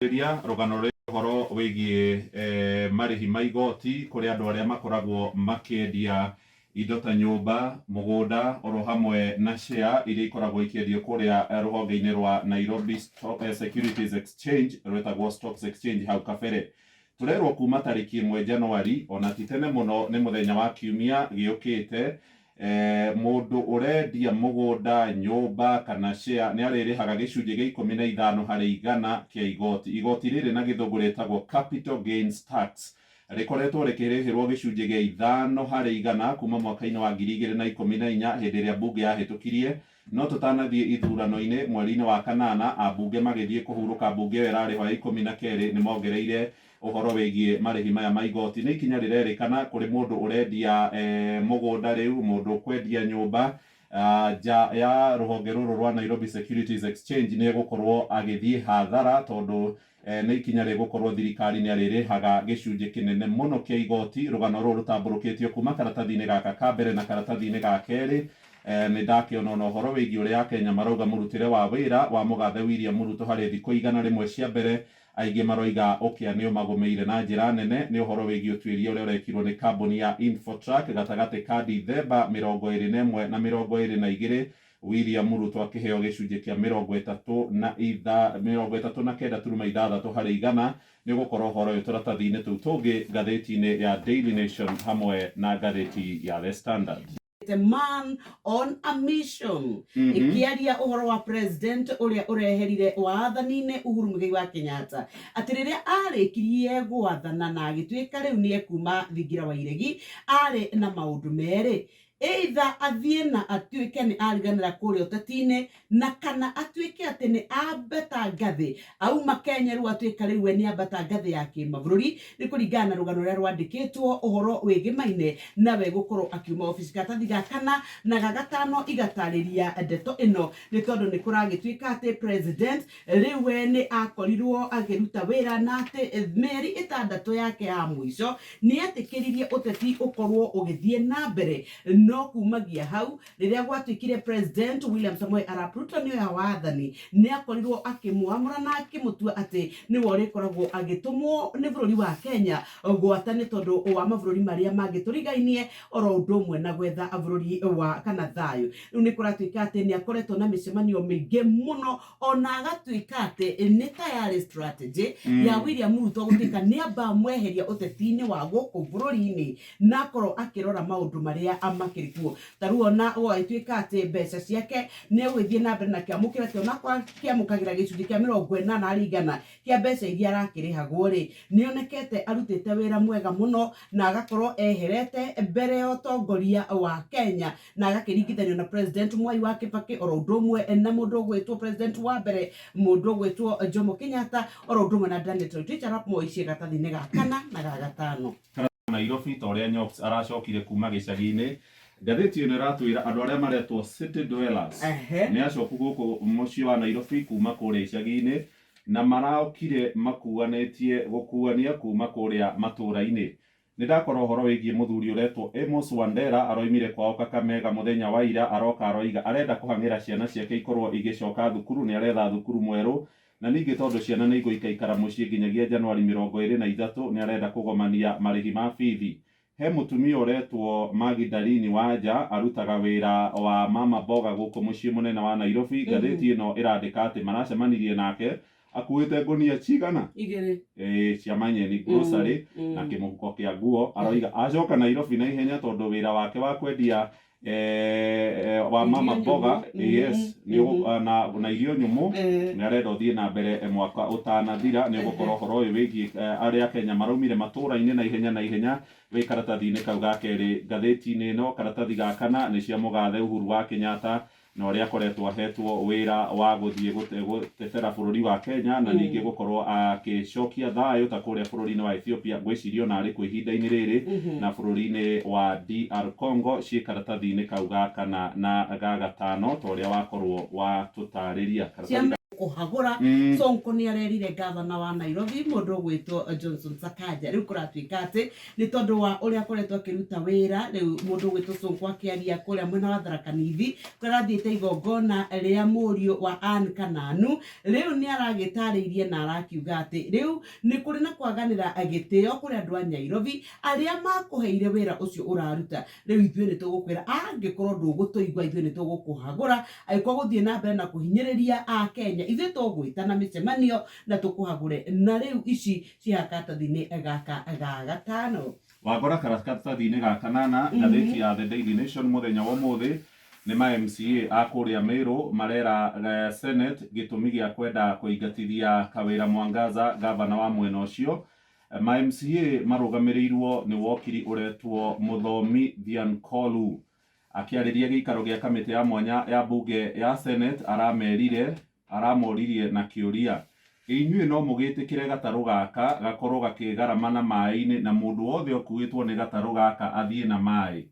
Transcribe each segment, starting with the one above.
Rĩrĩa rũgano rwĩ ũhoro wĩgiĩ marĩhi ma igoti kũrĩ andũ arĩa makoragwo makĩendia indo ta nyũmba, mũgũnda oro hamwe na share iria ikoragwo ikĩendio kũrĩa rũhonge-inĩ rwa Nairobi Securities Exchange rwetagwo Stocks Exchange hau kabere. Tũrerwo kuma tarĩki ĩmwe Januari, ona ti tene mũno nĩ mũthenya wa kiumia gĩũkĩte, Mũndũ ũrendia mũgũnda, nyũmba, kana share nĩ arĩrĩhaga gĩcunjĩ gĩa 15% kĩa igoti. Igoti rĩrĩ na gĩthũngũ rĩtagwo capital gains tax. Rĩkoretwo rĩkĩrĩhĩrwo gĩcunjĩ gĩa 5% kuma mwaka-inĩ wa 2014 hĩndĩ ĩrĩa mbunge yahĩtũkirie No tũtanathiĩ ithurano-inĩ mweri-inĩ wa kanana, ambunge magĩthiĩ kũhurũka mbunge ĩyo ĩrarĩ ho ya 12 nĩ mongereire ũhoro wĩgiĩ marĩhi maya ma igoti. Nĩ ikinya rĩrerĩkana kũrĩ mũndũ ũrendia mũgũnda rĩu, mũndũ ũkwendia nyũmba nja ya rũhonge rũrũ rwa Nairobi Securities Exchange nĩ egũkorwo agĩthiĩ hathara tondũ Nĩ ikinya rĩgũkorwo thirikari nĩ arĩrĩhaga gĩcunjĩ kĩnene mũno kĩa igoti. Rũgano rũrũ rũtambũrũkĩtio kuma karatathi-inĩ gaka ka mbere na karatathi-inĩ ga kerĩ. Nĩ ndakĩona ona ũhoro wĩgiĩ ũrĩa Akenya marauga mũrutĩre wa wĩra wa mũgathe William Ruto harĩ thikũ 100 cia mbere. Aingĩ maroiga ũkĩa nĩ ũmagũmĩire na njĩra nene. Nĩ ũhoro wĩgiĩ ũtuĩria ũrĩa ũrekirwo nĩ kambuni ya Infotrack gatagatĩ ka Dithemba 21 na 22 William Ruto akĩheo gĩcunjĩ kĩa 39.6%. Nĩ ũgũkora ũhoro ũyũ tũratathi-inĩ tũu tũngĩ ngathĩti-inĩ ya Daily Nation hamwe na ngathĩti ya The Standard. The man on a mission ĩkĩaria ũhoro wa president ũrĩa ũreherire wathani-inĩ Uhuru Muigai wa Kenyatta, atĩ rĩrĩa arĩkirie gwathana na agĩtuĩka rĩu nĩ ekuma thingira wa iregi, arĩ na maũndũ merĩ: either athiĩ na atuĩke nĩ ariganĩra kũrĩa ũteti-inĩ, na kana atuĩke atĩ nĩ ambata ngathĩ auma Kenya, rĩu atuĩka rĩu we nĩ ambata ngathĩ ya kĩmabũrũri. Nĩ kũringana na rũgano rũrĩa rwandĩkĩtwo ũhoro wĩgĩmaine nawe gũkorwo akiuma obici. Karatathi ga kana na ga gatano igatarĩria ndeto ĩno, nĩ tondũ nĩ kũragĩtuĩka atĩ president rĩu we nĩ akorirwo akĩruta wĩra, na atĩ mĩeri 6 yake ya mũico nĩ etĩkĩririe ũteti ũkorwo ũgĩthiĩ na mbere. No kumagia hau rĩrĩa gwatuĩkire President William Samoei Arap Ruto nĩoya wathani, nĩ akorirwo akĩmwamũra na akĩmũtua atĩ nĩwe ũrĩkoragwo agĩtũmwo nĩ bũrũri wa Kenya gwata nĩ tondũ wa mabũrũri marĩa mangĩ tũrigainie, oro ũndũ ũmwe na gwetha bũrũri wa kana thayũ. Rĩu nĩ kũratuĩka atĩ nĩ akoretwo na mĩcemanio mĩingĩ mũno, ona agatuĩka atĩ nĩ tayarĩ strategy ya William Ruto gũtuĩka nĩ amba mweheria ũteti-inĩ wa gũkũ bũrũri-inĩ, na akorwo akĩrora maũndũ marĩa makĩrĩ kuo. Ta rĩu ona gũgagĩtuĩka atĩ mbeca ciake nĩ egũgĩthiĩ na mbere na kĩamũkĩra, atĩ ona akorwo akĩamũkagĩra gĩcunjĩ kĩa 80% kĩa mbeca iria arakĩrĩhagwo rĩ, nĩ onekete arutĩte wĩra mwega mũno na agakorwo eherete mbere ya ũtongoria wa Kenya, na agakĩringithanio na President Mwai wa Kibaki, oro ũndũ ũmwe na mũndũ ũgwĩtwo president wa mbere, mũndũ ũgwĩtwo Jomo Kenyatta, oro ũndũ ũmwe na Daniel Toroitich arap Moi, ciĩ gatathi-inĩ ga kana na ga gatano. Nairobi ta ũrĩa Nyox aracokire kuma gĩcagi-inĩ. Ngathĩti ĩno ĩratwĩra andũ arĩa maretwo city dwellers nĩ acoku gũkũ mũciĩ wa Nairobi kuma kũrĩa icagi-inĩ, na maraokire makuanĩtie gũkuania kuma kũrĩa matũra-inĩ. Nĩ ndakora ũhoro wĩgiĩ mũthuri ũretwo Amos Wandera, aroimire kwao Kakamega mũthenya wa ira, aroka aroiga arenda kũhang'ĩra ciana ciake ikorwo igĩcoka thukuru, nĩ aretha thukuru mwerũ, na ningĩ tondũ ciana nĩ igũikaikara mũciĩ nginyagia Januari 23, nĩ arenda kũgomania marĩhi ma bithi. He mũtumia ũretwo Magdalene Wanja, arutaga wĩra wa mama mboga gũkũ mũciĩ mũnene wa Nairobi. Ngathĩti ĩno ĩrandĩka atĩ maracemanirie nake akuĩte ngũnia cigana? Igĩrĩ. Ĩĩ, cia manyeni, grocery, na kĩmũhuko kĩa nguo. Aroiga acoka Nairobi na ihenya tondũ wĩra wake wa kwendia wa mama irio mboga nyũmũ. Yes, nĩ na irio nyũmũ nĩ arenda ũthiĩ na mbere mwaka ũtanathira. Nĩ ũgũkorwo ũhoro ũyũ wĩgiĩ arĩa Kenya maraumire matũra-inĩ na ihenya na ihenya wĩ karatathi-inĩ kau ga kerĩ ngathĩti-inĩ ĩno. Karatathi ga kana nĩ cia mũgathe Uhuru wa Kenyatta na ũrĩa akoretwo ahetwo wĩra wa gũthiĩ gũtetera bũrũri wa Kenya, na ningĩ gũkorwo agĩcokia thayũ ta kũrĩa bũrũri-inĩ wa Ethiopia, ngwĩciria ona arĩ kuo ihinda-inĩ rĩrĩ, na bũrũri-inĩ wa DR Congo, ciĩ karatathi-inĩ kau ga kana na ga gatano ta ũrĩa wakorwo watũtarĩria. Karatathi ga. Kũhagũra. Sonko nĩ arerire gavana wa Nairobi mũndũ ũgwĩtwo Johnson Sakaja rĩu kũratuĩka atĩ nĩ tondũ wa ũrĩa akoretwo akĩruta wĩra. Rĩu mũndũ ũgwĩtwo Sonko akĩaria kũrĩa mwena wa Tharaka Nithi, kũrĩa arathiĩte igongona rĩa mũriũ wa Ann Kananu, rĩu nĩ aragĩtarĩirie na arakiuga atĩ rĩu nĩ kũrĩ na kwaganĩra gĩtĩo kũrĩ andũ a Nyairobi arĩa makũheire wĩra ũcio ũraruta. Rĩu ithuĩ nĩ tũgũkwĩra, angĩkorwo ndũgũtũigua, ithuĩ nĩ tũgũkũhagũra. Angĩkorwo gũthiĩ na mbere na kũhinyĩrĩria a Kenya, ithuĩ tũgwĩtana mĩcemanio na tũkũhagũre. Na rĩu ici ciĩ karatathi-inĩ gaka ga gatano. Wangora karatathi-inĩ ga kanana, ngathĩti ya The Daily Nation mũthenya wa ũmũthĩ, nĩ ma MCA a kũrĩa Meru marera Senate gĩtũmi gĩa kwenda kũingatithia Kawĩra Mwangaza, gavana wa mwena ũcio. Ma MCA marũgamĩrĩirwo nĩ wokiri ũretwo Mũthomi Thiankolu. Akĩarĩria gĩikaro gĩa kamĩtĩ ya mwanya ya mbunge ya Senate, aramerire aramoririe na kĩũria, inyuĩ no mũgĩtĩkĩre gatarũ gaka gakorwo gakĩgarama na maĩ-inĩ na mũndũ wothe ũkuĩtwo nĩ gatarũ gaka athiĩ na maĩ?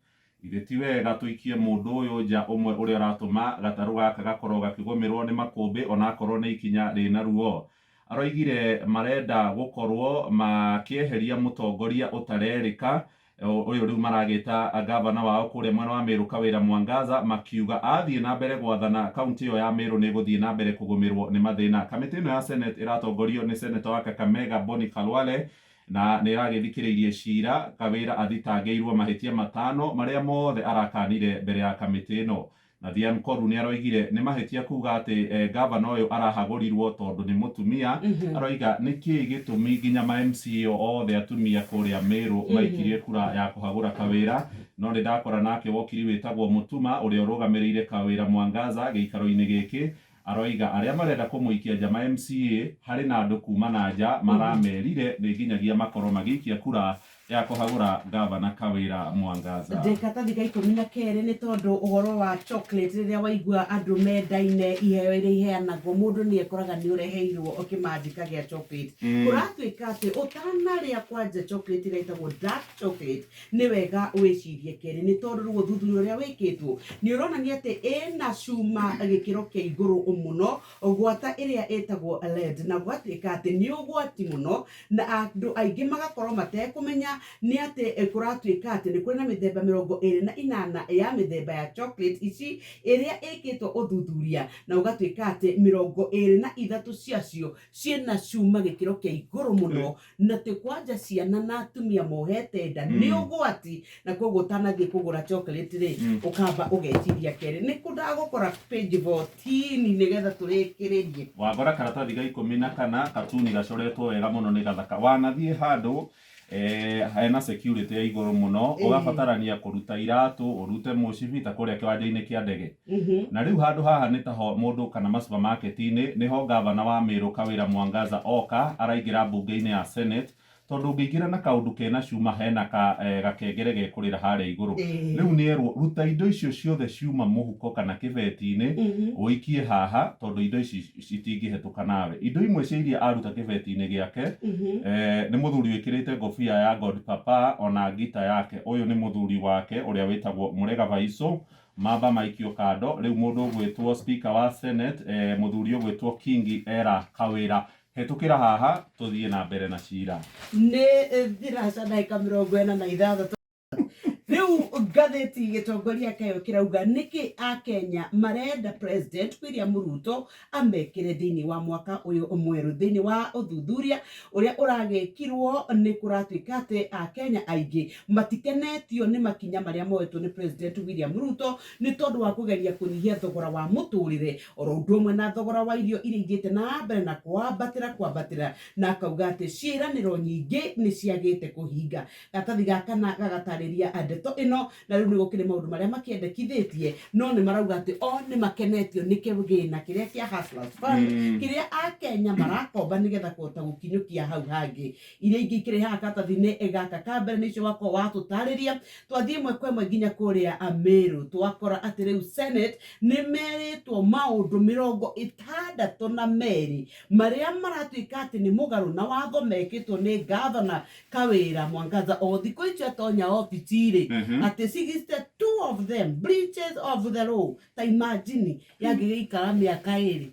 Ithe ti wega tũikie mũndũ ũyũ nja ũmwe ũrĩa ũratũma gatarũ gaka gakorwo gakĩgũmĩrwo nĩ makũmbĩ, onakorwo nĩ ikinya rĩna ruo? Aroigire marenda gũkorwo makĩeheria mũtongoria ũtarerĩka ũyũ rĩu maragĩta gavana wao kũrĩa mwena wa Meru, Kawĩra Mwangaza, makiuga athiĩ na mbere gwathana, kaunti ĩyo ya Meru nĩ ĩgũthiĩ na mbere kũgũmĩrwo nĩ mathĩna. Kamĩtĩ ĩno ya Senate ĩratongorio nĩ seneta wa Kakamega Boni Khalwale na nĩ ĩragĩthikĩrĩirie cira. Kawĩra athitangĩirwo mahĩtia matano marĩa mothe arakanire mbere ya kamĩtĩ ĩno. Na Thiankoru nĩ aroigire nĩ mahĩtia kuga atĩ gavana ũyũ arahagũrirwo tondũ nĩ mũtumia. Aroiga nĩ kĩĩ gĩtũmi nginya ma MCA othe atumia kũrĩa Meru maikirie kura ya kũhagũra Kawĩra? No nĩ ndakora nake wokiri wĩtagwo Mũtuma, ũrĩa ũrũgamĩrĩire Kawĩra Mwangaza gĩikaro-inĩ gĩkĩ, aroiga arĩa marenda kũmũikia nja ma MCA harĩ na andũ kuma na nja maramerire nĩ nginyagia makorwo magĩikia kura ya kũhagũra gavana Kawĩra Mwangaza. Ndĩkatathi ga 12, nĩ tondũ ũhoro wa chocolate, rĩrĩa waigua andũ mendaine, iheo iria iheanagwo, mũndũ nĩ ekoraga nĩ ũreheirwo kĩmanjĩka gĩa chocolate. Kũratuĩka atĩ ũtanarĩa kwanja chocolate ĩrĩa ĩtagwo dark chocolate, nĩ wega wĩcirie kerĩ, nĩ tondũ rĩu ũthuthuria ũrĩa wĩkĩtwo nĩ ũronania atĩ ĩna cuma gĩkĩro kĩa igũrũ mũno, gwata ĩrĩa ĩtagwo lead, na gwatuĩka atĩ nĩ ũgwati mũno na andũ aingĩ magakorwo matekũmenya. Nĩ atĩ kũratuĩka atĩ nĩ kũrĩ na mĩthemba 28 ya mĩthemba ya chocolate ici ĩrĩa ĩkĩtwo ũthuthuria, na ũgatuĩka atĩ 23 ciacio ciĩna cuma gĩkĩro kĩa igũrũ mũno, na atĩ kwanja ciana na atumia mohete nda nĩ ũgwati. Na koguo ũtanathiĩ kũgũra chocolate rĩ, ũkamba ũgeciria kerĩ. Nĩ kũ ndagũkora page 14 nĩgetha tũrĩkĩrĩrie? Wangora karatathi ga 14, katuni gacoretwo wega mũno, nĩ gathaka. Wanathiĩ handũ hena security ya igũrũ mũno, ũgabatarania kũruta iratũ, ũrute mũcibi, ta kũrĩa kĩwanja-inĩ kĩa ndege. Na rĩu handũ haha nĩ taho mũndũ kana ma supermarket-inĩ, nĩho gavana wa Meru Kawĩra Mwangaza oka araingĩra mbunge-inĩ ya Senate, tondũ ũngĩingĩra na kaũndũ kena cuma, hena ka gakengere gekũrĩra harĩa igũrũ. Rĩu nĩ erwo, ruta indo icio ciothe ciuma mũhuko kana kĩbeti-inĩ, ũikie haha, tondũ indo ici citingĩhetũka nawe. Indo imwe cia iria aruta kĩbeti-inĩ gĩake, nĩ mũthuri wĩkĩrĩte ngobia ya God Papa ona ngita yake. Ũyũ nĩ mũthuri wake ũrĩa wĩtagwo Mũrega Vaico. Mamba maikio kando. Rĩu mũndũ ũgwĩtwo speaker wa Senate, mũthuri ũgwĩtwo Kingi, era Kawĩra, hetũkĩra haha tũthiĩ na mbere na cira. Nĩ thinaca ndagĩka 46. Rĩu ngathĩti gĩtongoria kĩayo kĩrauga nĩkĩ akenya marenda President William Ruto amekĩre thĩinĩ wa mwaka ũyũ mwerũ. Thĩinĩ wa ũthuthuria ũrĩa ũragĩkirwo, nĩ kũratuĩka atĩ akenya aingĩ matikenetio nĩ makinya marĩa moetwo nĩ President William Ruto nĩ tondũ wa kũgeria kũnyihia thogora wa mũtũrĩre, oro ũndũ ũmwe na thogora wa irio iria ithiĩte na mbere na kwambatĩra kwambatĩra, na akauga atĩ ciĩranĩro nyingĩ nĩ ciagĩte kũhinga. Gatathi ga kana gagatarĩria ndeto ĩno. Na rĩu nĩ gũkĩrĩ maũndũ marĩa makĩendekithĩtie, no nĩ marauga atĩ o nĩ makenetio nĩ kĩgĩna kĩrĩa kĩa Hustlers Fund, kĩrĩa akenya marakomba nĩgetha kũhota gũkinyũkia hau hangĩ. Iria ingĩ ikĩrĩ haha karatathi-inĩ gaka ka mbere nĩcio wakorwo watũtarĩria. Twathiĩ ĩmwe kwa ĩmwe nginya kũrĩa Meru, twakora atĩ rĩu Senate nĩ merĩtwo maũndũ 62 marĩa maratuĩka atĩ nĩ mũgarũ na watho mekĩtwo nĩ gavana Kawĩra Mwangaza o thikũ icio atonya obici rĩ, atĩ 62 of them breaches of the law. Ta imagine yangĩgĩikara mĩaka 2.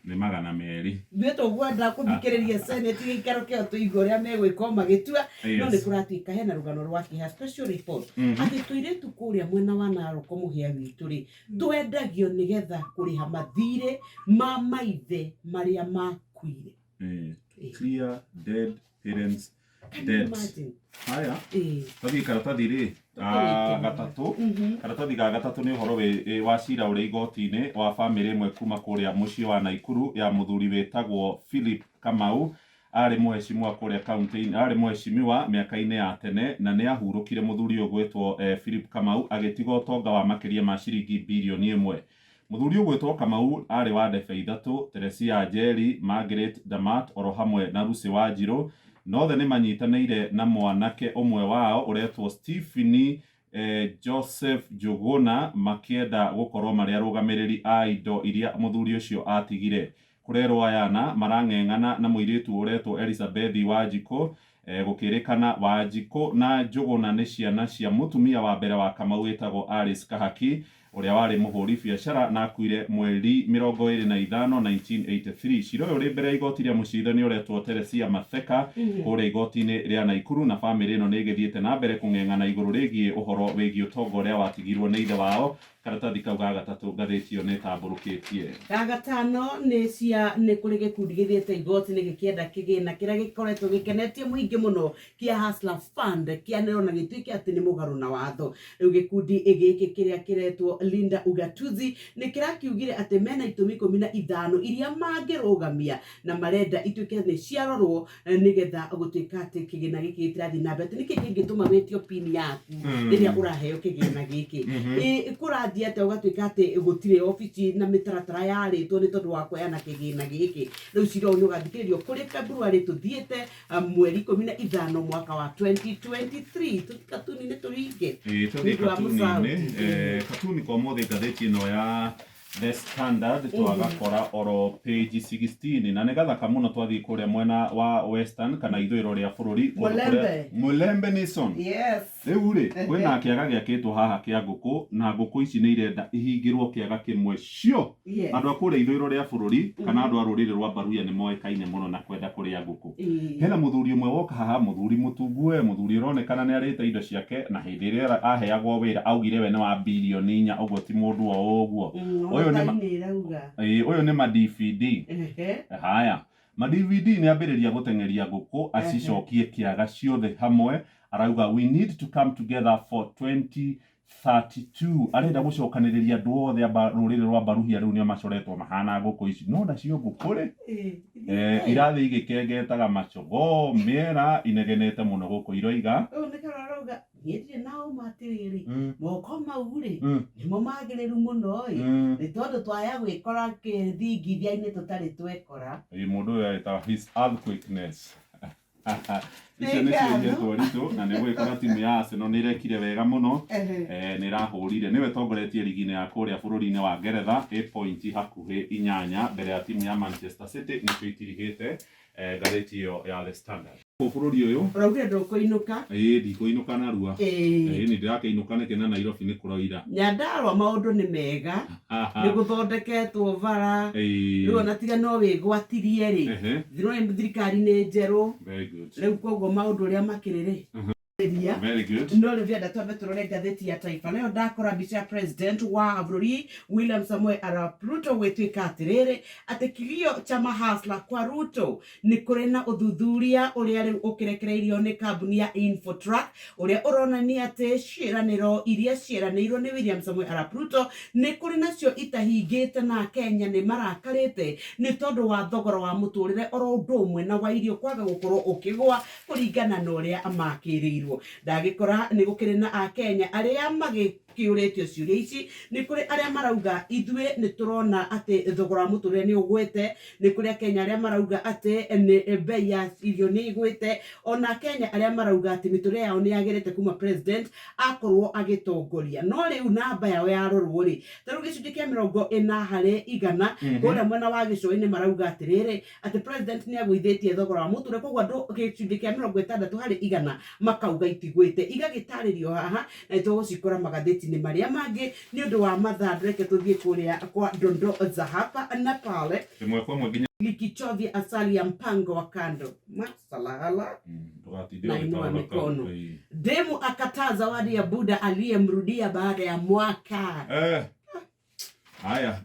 Nĩ 200. Ithuĩ tũgwenda kũthikĩrĩria senate gĩikaro kĩao tũigue ũrĩa megwĩka o magĩtua, no nĩ kũratuĩka hena rũgano rwa kĩeha, special report, atĩ tũirĩtu kũrĩa mwena wa Narok mũhĩa witũ rĩ, twendagio nĩgetha kũrĩha mathirĩ ma maithe marĩa makuire. Clear dead parents Can you debt. imagine? Haya, Ĩĩ. twathiĩ karatathi rĩ gatatũ. Karatathi ga gatatũ nĩ ũhoro wa cira ũrĩ igoti-inĩ wa bamĩrĩ ĩmwe kuma kũrĩa mũciĩ wa Naikuru ya mũthuri wĩtagwo Philip Kamau. Arĩ mũheshimiwa kũrĩa kaunti-inĩ, arĩ mũheshimiwa mĩaka-inĩ ya tene na nĩ ahurũkire mũthuri ũyũ ũgwĩtwo Philip Kamau agĩtiga ũtonga wa makĩria ma ciringi birioni 1. Mũthuri ũgwĩtwo Kamau arĩ wa ndebe ithatũ, Teresia Njeri, Margaret Damat oro hamwe na Lucy Wanjirũ, na othe nĩ manyitanĩire na mwanake ũmwe wao ũretwo Stephen Joseph Njuguna makĩenda gũkorwo marĩ arũgamĩrĩri a indo iria mũthuri ũcio atigire. Kũrerwo ayana marang'eng'ana na mũirĩtu ũretwo Elizabeth Wanjikũ. Gũkĩrĩkana Wanjikũ na Njuguna nĩ ciana cia mũtumia wa mbere wa Kamau wĩtagwo Alice Kahaki, ũrĩa warĩ mũhũri biacara na akuire mweri 25 1983. Cira ũyũ ũrĩ mbere ya igoti rĩa mũcirithania ũretwo Teresia Matheka kũrĩa igoti-inĩ rĩa Naikuru, na bamĩrĩ ĩno nĩ ĩgĩthiĩte na mbere kũng'eng'ana igũrũ rĩgiĩ ũhoro wĩgiĩ ũtonga ũrĩa watigirwo nĩ ithe wao. Karatathi kau ga gatatũ ngathĩti ĩyo nĩ ĩtambũrũkĩtie. Ga gatano nĩ cia nĩ kũrĩ gĩkundi gĩthiĩte igoti-inĩ gĩkĩenda kĩgĩna kĩrĩa gĩkoretwo gĩkenetie mũingĩ mũno kĩa Hustler Fund kĩanĩrwo na gĩtuĩke atĩ nĩ mũgarũ na watho. Rĩu gĩkundi gĩkĩ kĩrĩa kĩretwo Linda Ugatuzi nĩ kĩrakiugire atĩ mena itũmi 15 iria mangĩrũgamia na marenda ituĩke nĩ ciarorwo nĩgetha gũtuĩka atĩ kĩgĩna gĩkĩ gĩtirathiĩ na mbere. Atĩ nĩkĩ kĩngĩtũma wĩtio pin yaku rĩrĩa ũraheo kĩgĩna gĩkĩ? Kũrathiĩ atĩa ũgatuĩka atĩ gũtirĩ obici na mĩtaratara yarĩtwo nĩ tondũ wa kũheana kĩgĩna gĩkĩ? Rĩu cira ũyũ nĩ ũgathikĩrĩrio kũrĩ February tũthiĩte mweri 15 mwaka wa 2023. Tũthiĩ katuni-inĩ tũringe. Ĩĩ, tũthiĩ Nĩ ũndũ wa katuni-inĩ. mũcauti. Katuni kwa ũmũthĩ ngathĩti ĩno ya The Standard twagakora oro page 16 na nĩ gathaka mũno. Twathiĩ kũrĩa mwena wa Western kana ithũĩro rĩa bũrũri kũndũ kũrĩa- Mulembe. Mulembe Nation. Rĩu rĩ, kwĩna kĩaga gĩakĩtwo haha kĩa ngũkũ, na ngũkũ ici nĩ irenda ihingĩrwo kĩaga kĩmwe cio. Andũ a kũrĩa ithũĩro rĩa bũrũri kana andũ a rũrĩrĩ rwa Baruya nĩ moĩkaine mũno na kwenda kũrĩa ngũkũ. Hena mũthuri ũmwe woka haha, mũthuri mũtungu we, mũthuri ũronekana nĩ arĩte indo ciake, na hĩndĩ ĩrĩa aheagwo wĩra augire we nĩ wa birioni 4, ũguo ti mũndũ o ũguo. Ũyũ nĩ Ũyũ ĩrauga. Ĩĩ, ũyũ nĩ ma DVD. Haya, ma DVD nĩ ambĩrĩria gũteng'eria ngũkũ acicokie kĩaga ciothe hamwe. Arauga, "We need to come together for 2032." Arenda gũcokanĩrĩria andũ othe a rũrĩrĩ rwa Baruhia. Rĩu nĩo macoretwo mahana ngũkũ ici, no nacio ngũkũ rĩ, irathiĩ igĩkengetaga macogo mĩera inegenete mũno gũkũ iroiga. Ũyũ nĩ karora arauga niĩ ndirĩ na ũma atĩrĩrĩ, moko mau rĩ, nĩmo magĩrĩru mũno ĩ, nĩ tondũ twaya gwĩkora kĩthingithia-inĩ tũtarĩ twekora. Ĩ, mũndũ ũyũ agĩtaga his earthquakeness. Icio nĩ Nĩ ciĩhetwo ritũ na nĩ ũgwĩkora timu ya Arsenal nĩ ĩrekire wega mũno. Nĩ ĩrahũrire, nĩwe ĩtongoretie rigi-inĩ ya kũrĩa bũrũri-inĩ wa Ngeretha ĩ pointi hakuhĩ 8 mbere ya timu ya Manchester City, nĩkĩo itirihĩte. Ngathĩti ĩyo ya The Standard kũ bũrũri ũyũ. Ũraugire ndũkũinũka. Ĩĩ, ndikũinũka narua. Ĩĩ, nĩ ndĩrakĩinũka nĩkĩ na Nairobi nĩ kũroira? Nyandarũa maũndũ nĩ mega, nĩ gũthondeketwo bara. Rĩu ona tiga no wĩgwatirie rĩ, thirĩ thirikari nĩ njerũ. Very good. Rĩu koguo maũndũ ũrĩa makĩrĩ rĩ. Very good. No rĩu ndĩrenda twambe tũrore ngathĩti ya Taifa Leo. Ndakora mbica ya president wa bũrũri William Samoei Arap Ruto, gwĩtuĩka atĩrĩrĩ atĩ kilio cha mahasla kwa Ruto. Nĩ kũrĩ na ũthuthuria ũrĩa rĩu ũkĩrekereirio nĩ kambuni ya Infotrack ũrĩa ũronania atĩ ciĩranĩro iria ciĩranĩirwo nĩ William Samoei Arap Ruto nĩ kũrĩ nacio itahingĩte, na Kenya nĩ marakarĩte nĩ tondũ wa thogora wa mũtũrĩre oro ũndũ ũmwe na wa irio kwaga gũkorwo ũkĩgũa kũringana na ũrĩa makĩrĩirwo. Ndagĩkora nĩ gũkĩrĩ na akenya arĩa magĩkĩũrĩtio ciũria ici. Nĩ kũrĩ arĩa marauga ithuĩ nĩ tũrona atĩ thogora wa mũtũrĩre nĩ ũgwĩte, nĩ kũrĩ akenya arĩa marauga atĩ nĩ bei ya irio nĩ ĩgwĩte, ona akenya arĩa marauga atĩ mĩtũrĩre yao nĩ yagĩrĩte kuma president akorwo agĩtongoria. No rĩu namba yao yarorwo rĩ, ta rĩu gĩcunjĩ kĩa 40% kũrĩa mwena wa gĩcũa-inĩ marauga atĩrĩrĩ atĩ president nĩ agũithĩtie thogora wa mũtũrĩre, koguo andũ gĩcunjĩ kĩa 60% makauga itigwĩte. Igagĩtarĩrio haha na nĩtũgũcikora magathĩti. magathĩti-inĩ marĩa mangĩ. Nĩ ũndũ wa mathaa, ndũreke tũthiĩ kũrĩa kwa dondo za hapa na pale. Ĩmwe kwa ĩmwe nginya. Likichovya asali ya mpango wa kando masalahala. Ndũgatinde Na inua ũgĩtarũra mikono. Ĩĩ. Demu akataa zawadi ya buda aliyemrudia baada ya mwaka. Haya.